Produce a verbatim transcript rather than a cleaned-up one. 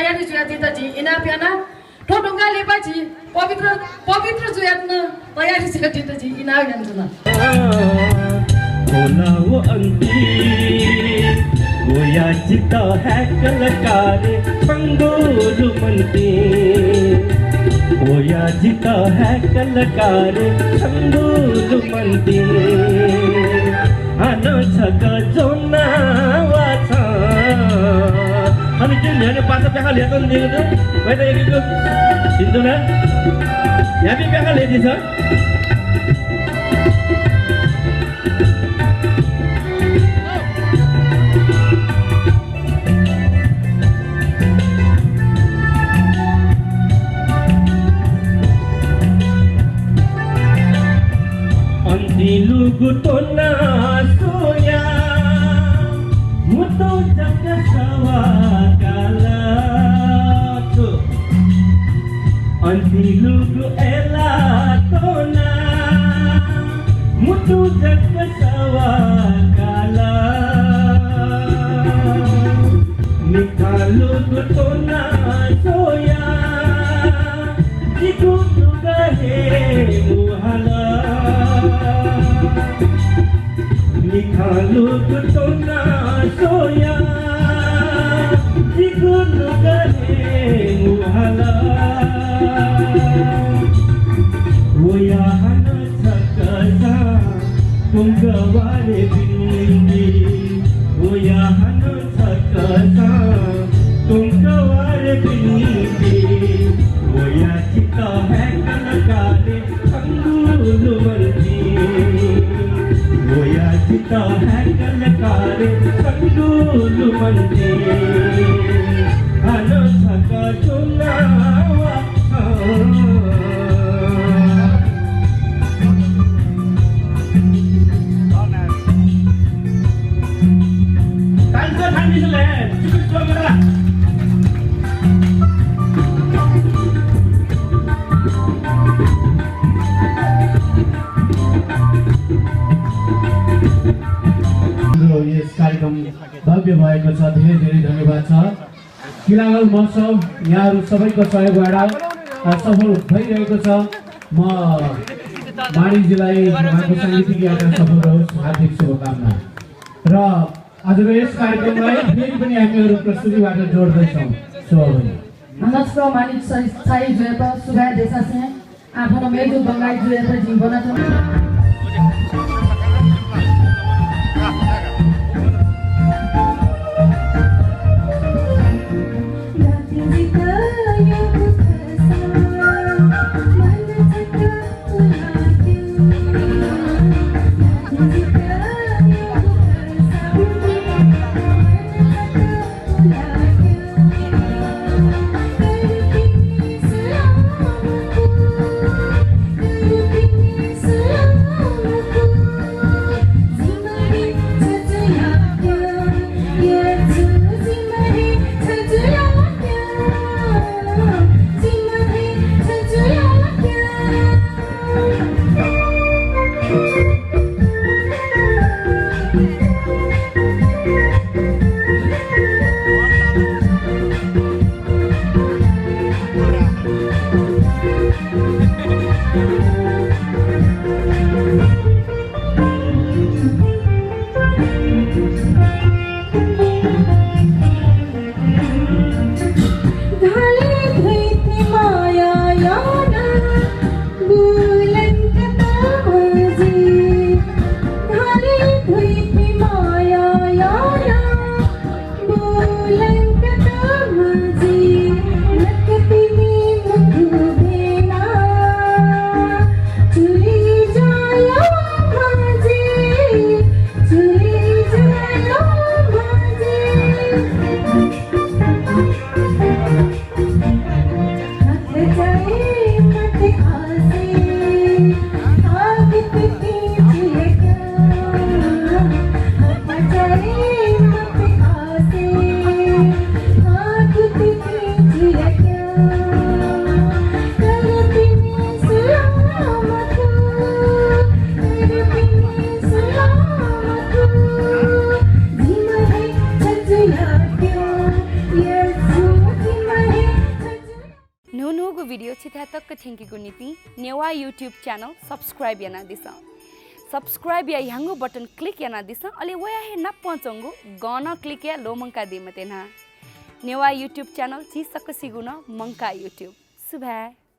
तयारी जुयादीत जिं इनाप याना। थ्व धुंकाः लिपा झी पवित्र, पवित्र जुयात नं तयारी जुयादीत जिं इनाप यानाच्वना। होला व अन्ति, वया जितः हाय्‌कल का रे छंगु लुमन्ति। वया जितः हाय्‌कल का रे छंगु लुमन्ति। हानं छकः ज्वना वा छं। अन के न्ह्यःने पासा प्याखा ल्ह्यतन दिगु दु। वय्‌त यक्व यक्व भिन्तुना। न्ह्याबलें प्याखा ल्ह्यदिसँ। अन्तिलुगु त्वना स्वया, म्हुतु जक सवाः काल। अन्तिलुगु अय्‌ला त्वना, म्हुतु जक सवाः काल। मिखालुगु त्वना स्वया, जिगु नुगः हे मुहाला। मिखालुगु त्वना स्वया, जिगु नुगः हे मुहाला। वया हानं छकः सां त्वंक वा रे बिन्ति। वया हानं छकः सां त्वंक वा रे बिन्ति। वया जितः हाय्‌कल का रे छंगु लुमन्ति। वया जितः हाय्‌कल का रे छंगु लुमन्ति। हानं छकः ज्वना वा छं। हाम्रो यस कार्यक्रम भव्य भएको छ। धेरै धेरै धन्यवाद छ। किलागल महोत्सव यहाँहरू सबैको सहयोगबाट, अ, सफल भइरहेको छ। म मानिकजीलाई उहाँको सांगीतिक यात्रा सफल रहोस्, हार्दिक शुभकामना। र आजको यस कार्यक्रमलाई फेरि पनि हामीहरू प्रस्तुतिबाट जोड्दैछौँ। शुभ होस्। हानं छकः मानिक शाही, शाही जुयात सुभाय् देछासें आः थन मेजु बंगाली जुयात जिं ब्वनाच्वना। उनुगु भिडियो छिथाय् तक थ्यंकीगु निंतिं नेवाः YouTube च्यानल subscribe यानादिसँ। Subscribe या ह्याउँगु बटन click यानादिसँ, अले वया हे नापं च्वंगु गं नं click याये ल्वःमंकादी मते न्हा। नेवाः YouTube च्यानल झी सकसिगु नं मंकाः YouTube। सुभाय्।